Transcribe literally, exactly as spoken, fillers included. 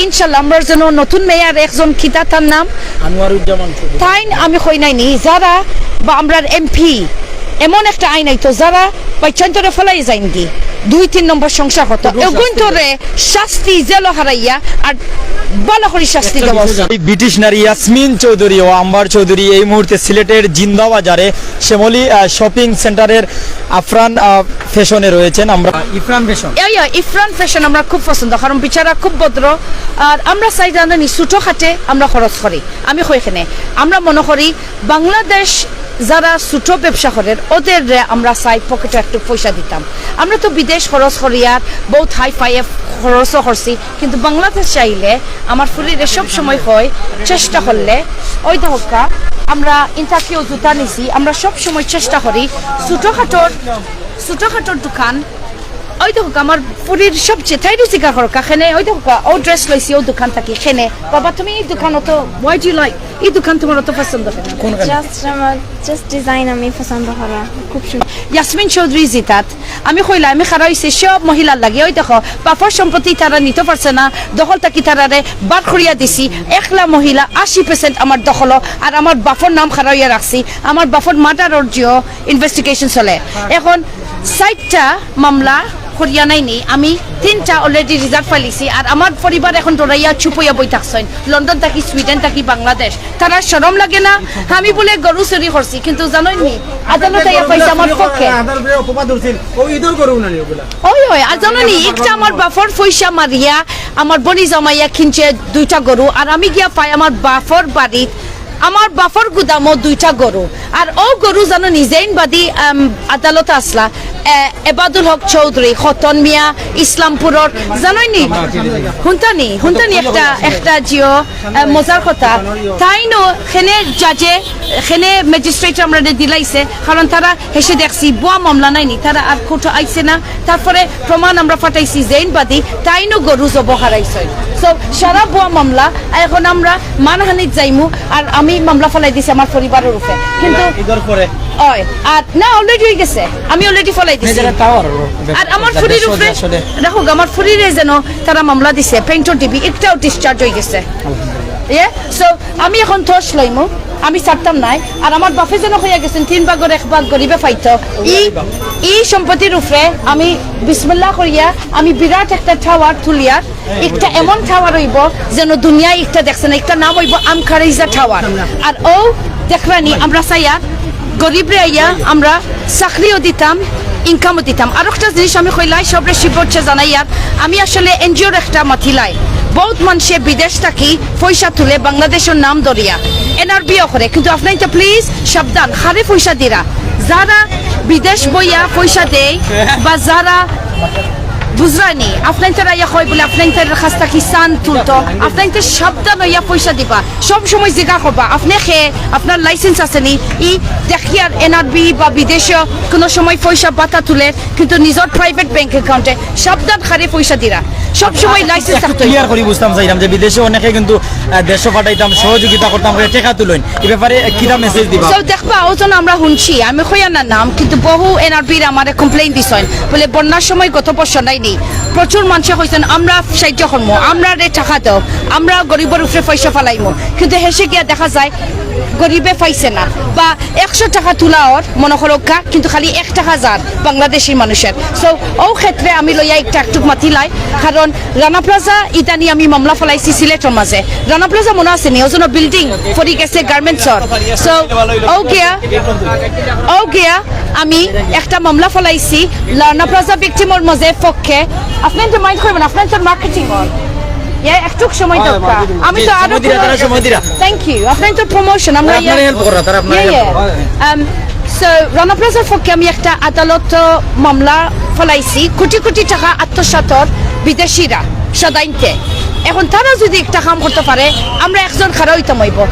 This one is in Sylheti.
ইনশাল্লাহ, আমরার যেন নতুন মেয়র একজন, কিতা তার নাম? আনোয়ারুজ্জামান চৌধুরী। তাইন আমি কই নাই নি, যারা বা আমরার এমপি, এমন একটা আইন আইতো, যারা বাইচান্তরে ফলাই যাইন কি, দুই তিন নম্বর সংসার করতো, কঠোর শাস্তি এগুইন্তরে শাস্তি জেলো হারাইয়া আর ভালা করি শাস্তি দেওয়া উচিত। এই ব্রিটিশ নারী ইয়াসমিন চৌধুরী ও আম্বার চৌধুরী এই মুহূর্তে সিলেটের জিন্দাবাজারে শ্যামলী, আহ, শপিং সেন্টারের আফরান, আহ, ফ্যাশনে রয়েছেন। আমরা ইফরান ফ্যাশন। ইয়া, ইয়া, ইফরান ফ্যাশন আমরা খুব পছন্দ, কারণ বেচারা খুব ভদ্র। আর আমরা চাই জানো নি, ছোটো খাটে আমরা খরচ করি। আমি কই কেনে, আমরা মনো করি বাংলাদেশ যারা ছোটো ব্যবসা করের, ওদেররে আমরা চাই পকেটো একটু পয়সা দিতাম। আমরা তো বিদেশ খরচ করি আর বউত হাই ফাই খরচও করছি, কিন্তু বাংলাদেশ আইলে আমার ফুরিরে সব সময় কই, চেষ্টা করলে, ওই দেখউক্কা, আমরা ইন্টারভিউ জুতা নিছি, আমরা সব সময় চেষ্টা করি ছোটোখাটোর, ছোটোখাটোর দোকান, ওই দেখউক্কা, আমার ফুরির সবচেয়ে তাই রুচিকার করউক্কা, কেনে, ওই দেখউক্কা, ও ড্রেস লইছি, ও দোকান থাকি, কেনে, বাবা, তুমি এই দোকান অত, why do you like, এই দোকান তোমার অত পছন্দ কেনে? কোন কারণে? জাস্ট আমার, জাস্ট ডিজাইন আমি পছন্দ করা, খুব সুন্দর। ইয়াসমিন চৌধুরী জিতাত, আমি কইলা, আমি খাড়া অইছি সব মহিলার লাগি। ওই দেখো, বাফর সম্পত্তি তারা নিতো পারছে না, দখল থাকি তারারে বার করিয়া দিছি। একলা মহিলা, আশি পার্সেন্ট আমার দখল, আর আমার বাফর নাম খাড়া অইয়া রাখছি। আমার বাফর মার্ডারর জিও ইনভেস্টিগেশন চলে। এখন চাইরটা মামলা করিয়া নাই নি, আমি তিনটা অলরেডি রিজাল্ট ফাইলিছি, আর আমার পরিবার এখন ডরাইয়া চুপ অইয়া বই থাকছইন, লন্ডন থাকি, সুইডেন থাকি, বাংলাদেশ। তারা শরম লাগে না? আমি বুলে গরু চুরি করছি, কিন্তু জানোই নি, আদালত আইয়া পাইছে আমার পক্ষে। আদালতে অপবাদ উঠছিল, ও ইদর গরু না নি ওগুলা। ওই, ওই, আর জানো নি, একটা আমার বাফর পয়সা মারিয়া আমার বনি জামাইয়া কিনছে দুইটা গরু, আর আমি গিয়া পাই আমার বাফর বাড়িত, আমার বাফর গুদামো দুইটা গরু। আর ও গরু জানো নি, যেইন বাদী, আম, আদালত আসলা, এ, এবাদুল হক চৌধুরী, খতন মিয়া, ইসলামপুরর, জানোই নি? হুনতা নি, হুনতা নি একটা, একটা জিও, এ, মজার কথা। তাইনও খেনে জাজে, খেনে ম্যাজিস্ট্রেট আমরারে দিলাইছে, কারণ তারা হেষে দেখছি, বুয়া মামলা নাই নি, তারা আর কোর্টো আইছে না। তারপরে প্রমাণ আমরা ফাটাইছি, যেইন বাদী, তাইনও গরু জব হারাইছে। So, সারা বুয়া মামলা, এখন আমরা মানহানিত যাইমু, আর আমি মামলা ফালাই দিছি আমার পরিবারর উপরে। কিন্তু ইদর পরে। ওই, আর না, অলরেডি অই গেছে, আমি অলরেডি ফালাই দিছি। যারা টাওয়ার, আর আমার ফুরির উপরে আসলে। দেখো, আমার ফুরিরে যেন তারা মামলা দিছে, পেইন্টর ডিবি, একটাও ডিসচার্জ অই গেছে। ইয়ে, so, আমি এখন তস লইমু, আমি ছাড়তাম নায়। আর আমার বাফে যেন কইয়া গেছেন, তিন ভাগর এক ভাগ গরিবে পাইতো। ই, ই সম্পত্তির উপরে আমি বিসমিল্লাহ করিয়া আমি বিরাট একটা টাওয়ার তুলিয়ার, একটা এমন টাওয়ার অইবো যেন দুনিয়ায় একটা দেখছে না, একটা নাম অইবো আমখারেজা টাওয়ার। আর ও দেখরানি আমরা চাইয়ার গরিবরে আইয়া আমরা চাকরিও দিতাম, ইনকামও দিতাম। আর একটা জিনিস আমি কইলাই, সবরে শিবচ্ছে জানাইয়ার, আমি আসলে এনজিওর একটা মাতিলাই। বউত মানষে বিদেশ থাকি পয়সা তুলে বাংলাদেশর নাম ধরিয়া এনআরবিও করে, কিন্তু আপনাইনতে প্লিজ সাবধান, খারে পয়সা দিরা। যারা বিদেশ বইয়া পয়সা দেয় বা যারা বুঝরানি, আপনাইনতে রাইয়া কয় বুলে আপনাইনতে কাছ থাকি চান তুলতো, আপনাইনতে সাবধান অইয়া পয়সা দিবা। সব সময় জিগা করবা, আপনে খে, আপনার লাইসেন্স আছে নি? ই দেখিয়ার এনআরবি বা বিদেশে কোনো সময় পয়সা বাতা তুলে, কিন্তু নিজর প্রাইভেট ব্যাংক অ্যাকাউন্টে। সাবধান খারে পয়সা দিরা, সব সময় লাইসেন্স থাকতো। ক্লিয়ার করি বুঝতাম চাইরাম যে বিদেশে অনেকে কিন্তু, আহ, দেশো পাঠাইতাম, সহযোগিতা করতাম, করে টেকা তুলইন। এই ব্যাপারে, আহ, কিতা মেসেজ দিবা? So দেখবা, ওজন আমরা হুনছি, আমি কইয়ার না নাম, কিন্তু বহু এনআরবির আমারে কমপ্লেইন দিছইন, বুলে বন্যার সময় গত বছর নাই নি, প্রচুর মানষে কইছইন, আমরা সাহায্য করমু, আমরারে টেকা দেও, আমরা গরিবর উপরে পয়সা ফালাইমু, কিন্তু হেষে গিয়া দেখা যায় গরিবে পাইছে না, বা একশো টেকা তুলা অর মনো করউক্কা, কিন্তু খালি এক টেকা যার বাংলাদেশি মানুষর। So, ও ক্ষেত্রে আমি লইয়া একটা একটুক মাতিলাই, কারণ রানা প্লাজা ইদানি আমি মামলা ফালাইছি সিলেটর মাঝে। রানা প্লাজা মনো আছে নি? ওজন বিল্ডিং পড়ি গেছে গার্মেন্টসর। So, ও গিয়া, ও গিয়া আমি একটা মামলা ফালাইছি রানা প্লাজা ভিকটিমর মাঝে পক্ষে। আপনাইনতে মাইন্ড করবেন, আপনাইনতে মার্কেটিং অর। ইয়া, একটুক সময় দরকার। আমি তো আরো সময় দিরা, তারা সময় দিরা। Thank you। আপনাইনতে প্রমোশন, আমরা আপনারে ইয়া হেল্প করা, তারা আপনারে ইয়া, হেল্প ইয়া। করা। Um, so, রানা প্লাজার পক্ষে আমি একটা আদালত মামলা ফালাইছি, কোটি কোটি টেকা আত্মসাৎ অর বিদেশিরা সাদাইনতে। এখন তারা যদি একটা কাম করতে পারে, আমরা একজন খাড়া অইতাম অইবো।